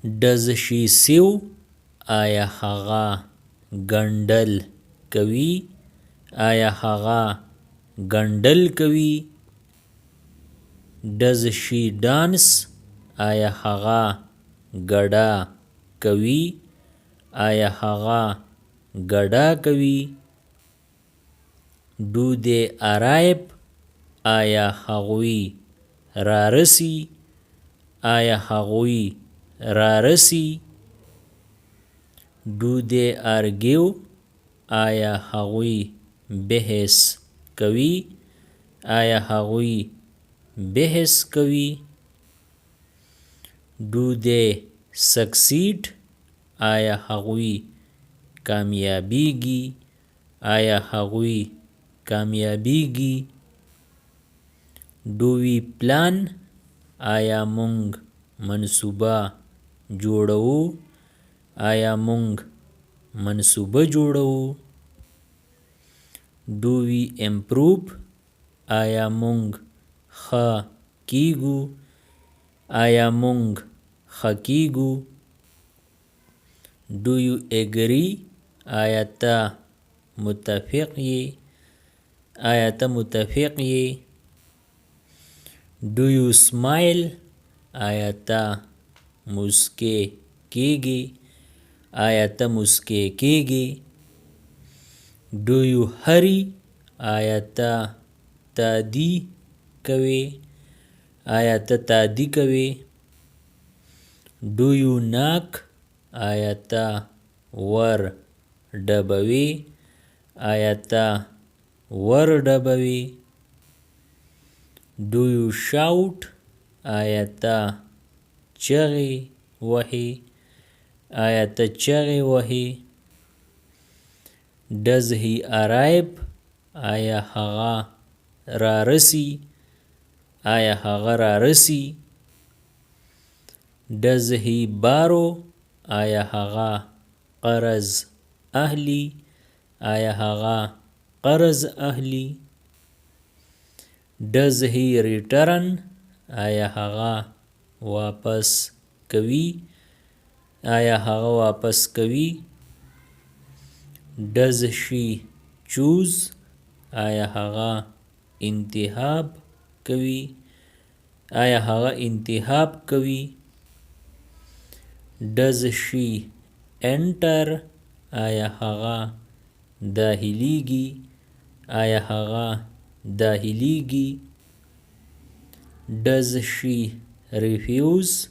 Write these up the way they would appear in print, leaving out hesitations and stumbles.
Does she sew? آیا هغه ګنډل کوي؟ آیا هغه ګنډل کوي؟ Does she dance? آیا هغه ګډا کوي؟ آیا هغه ګډا کوي؟ Do they arrive? آیا هغوی رارسي؟ آیا هغوی رارسي؟ Do they argue? آیا هغوی بحث کوي؟ آیا هغوی بحث کوي؟ Do they succeed? آیا هغوی کامیابیږي؟ آیا هغوی کامیابیږي؟ Do we plan? آیا موږ منصوبه جوړوو؟ آیا موږ منصوبه جوړوو؟ Do we improve? آیا موږ ښه کیږو؟ آیا موږ ښه کیږو؟ Do you agree? آیا ته متفق یې؟ آیا ته متفق یې؟ Do you smile? آیا ته موسکی کیږې؟ آیا ته موسکی کیږې؟ Do you hurry? آیا ته تادي کوې؟ آیا ته تادي کوې؟ Do you knock? آیا ته ور ډبوې؟ آیا ته ور ډبوې؟ Do you shout? آیا ته چغې وهې؟ آیا ته چغې وهې؟ Does he arrive? آیا هغه رارسي؟ آیا هغه رارسي؟ Does he borrow? آیا هغه قرض اخلي؟ آیا هغه قرض اخلي؟ Does he return? آیا هغه واپس کوي؟ آیا هغه واپس کوي؟ Does she choose? آیا هغه انتخاب کوي؟ آیا هغه انتخاب کوي؟ Does she enter? آیا هغه داخلیږي؟ آیا هغه داخلیږي؟ Does she refuse?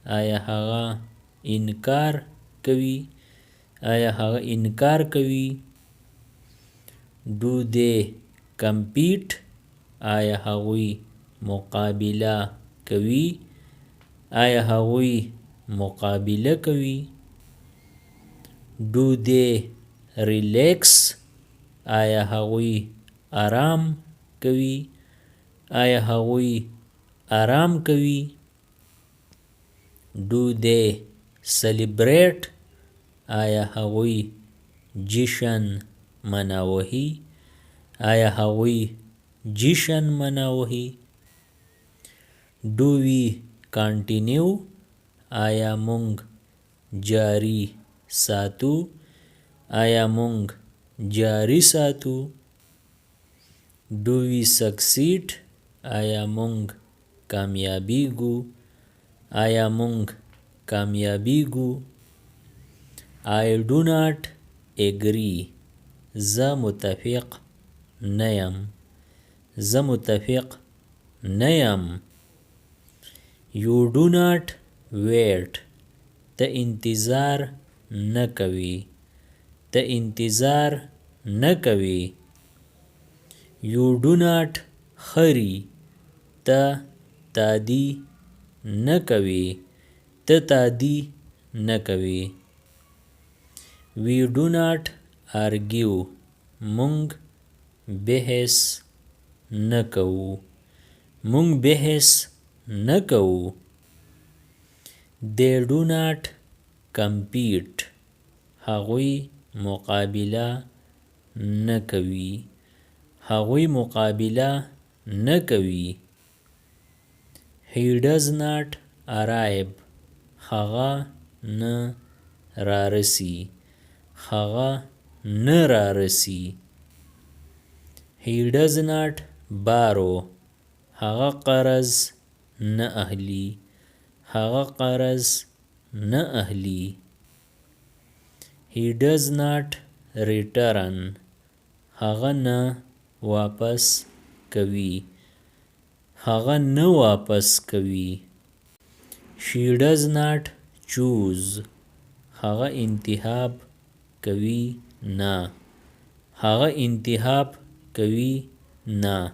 آیا هغه انکار کوي؟ آیا هغه انکار کوي؟ Do they compete? آیا هغوی مقابله کوي؟ آیا هغوی مقابله کوي؟ Do they relax? آیا هغوی آرام کوي؟ آیا هغوی آرام کوي؟ Do they celebrate? آیا هغوی جشن مناوي؟ آیا هغوی جشن مناوي؟ Do we continue? آیا موږ جاري ساتو؟ آیا موږ جاري ساتو؟ Do we succeed? آیا موږ کامیابیږو؟ آیا موږ کامیابیږو؟ I do not agree. زه متفق نه یم. زه متفق نه یم. You do not wait. ته انتظار نه کوې. ته انتظار نه کوې. You do not hurry. ته تادي نه کوې. ته تادي نه کوې. We do not argue. موږ بحث نه کوو. موږ بحث نه کوو. They do not compete. هغوی مقابله نه کوي. هغوی مقابله نه کوي. He does not arrive. هغه نه رارسي. هغه نه رارسي. He does not borrow. هغه قرض نه اخلي. هغه قرض نه اخلي. He does not return. هغه نه واپس کوي. هغه نه واپس کوي. She does not choose. هغه انتخاب کوي نه. هغه انتخاب کوي نه.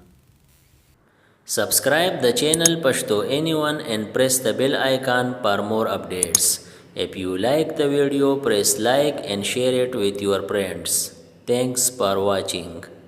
Subscribe the channel Pashto Anyone and press the bell icon for more updates. If you like the video, press like and share it with your friends. Thanks for watching.